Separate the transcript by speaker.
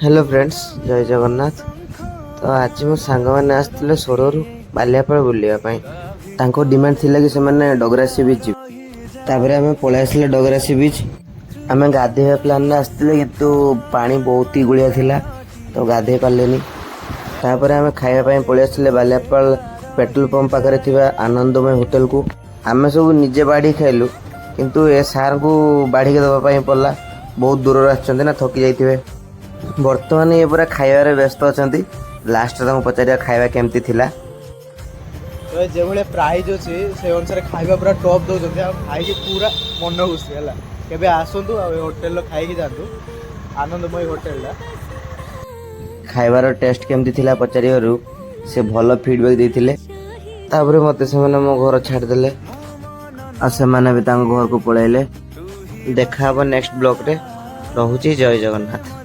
Speaker 1: Hello friends, ଜୟ ଜଗନ୍ନାଥ। ତ ଆଜି ମୋ ସାଙ୍ଗମାନେ ଆସିଥିଲେ ସୋରରୁ ବାଲିଆପାଳ ବୁଲିବା ପାଇଁ। ତାଙ୍କ ଡିମାଣ୍ଡ ଥିଲା କି ସେମାନେ ଡଗରା ସି ବିଚ୍ ଯିବେ। ତାପରେ ଆମେ ପଳେଇ ଆସିଲେ ଡଗରା ସି ବିଚ୍। ଆମେ ଗାଧେଇବା ପ୍ଲାନ୍ରେ ଆସିଥିଲେ, କିନ୍ତୁ ପାଣି ବହୁତ ହି ଗୋଳିଆ ଥିଲା, ତ ଗାଧେଇ ପାରିଲେନି। ତାପରେ ଆମେ ଖାଇବା ପାଇଁ ପଳେଇ ଆସିଲେ ବାଲିଆପାଳ ପେଟ୍ରୋଲ ପମ୍ପ ପାଖରେ ଥିବା ଆନନ୍ଦମୟ ହୋଟେଲକୁ। ଆମେ ସବୁ ନିଜେ ବାଢ଼ି ଖାଇଲୁ, କିନ୍ତୁ ଏ ସାର୍ଙ୍କୁ ବାଢ଼ିକି ଦେବା ପାଇଁ ପଡ଼ିଲା। ବହୁତ ଦୂରରୁ ଆସିଛନ୍ତି ନା, ଥକି ଯାଇଥିବେ। ବର୍ତ୍ତମାନ ଇଏ ପୁରା ଖାଇବାରେ ବ୍ୟସ୍ତ ଅଛନ୍ତି। ଲାଷ୍ଟରେ ତାଙ୍କୁ ପଚାରିବା ଖାଇବା କେମିତି ଥିଲା।
Speaker 2: ତ ଯେଭଳିଆ ପ୍ରାଇଜ୍ ଅଛି, ସେ ଅନୁସାରେ ଖାଇବା ପୁରା ଟପ୍ ଦେଉଛନ୍ତି ଆଉ ଖାଇକି ପୁରା ମନ ଖୁସି ହେଲା। କେବେ ଆସନ୍ତୁ ଆଉ ଏ ହୋଟେଲର ଖାଇକି ଯାଆନ୍ତୁ, ଆନନ୍ଦମୟ ହୋଟେଲଟା।
Speaker 1: ଖାଇବାର ଟେଷ୍ଟ କେମିତି ଥିଲା ପଚାରିବାରୁ ସେ ଭଲ ଫିଡ଼ବ୍ୟାକ୍ ଦେଇଥିଲେ। ତାପରେ ମୋତେ ସେମାନେ ମୋ ଘର ଛାଡ଼ିଦେଲେ ଆଉ ସେମାନେ ବି ତାଙ୍କ ଘରକୁ ପଳେଇଲେ। ଦେଖା ହବ ନେକ୍ସଟ ବ୍ଲଗ୍ରେ। ରହୁଛି, ଜୟ ଜଗନ୍ନାଥ।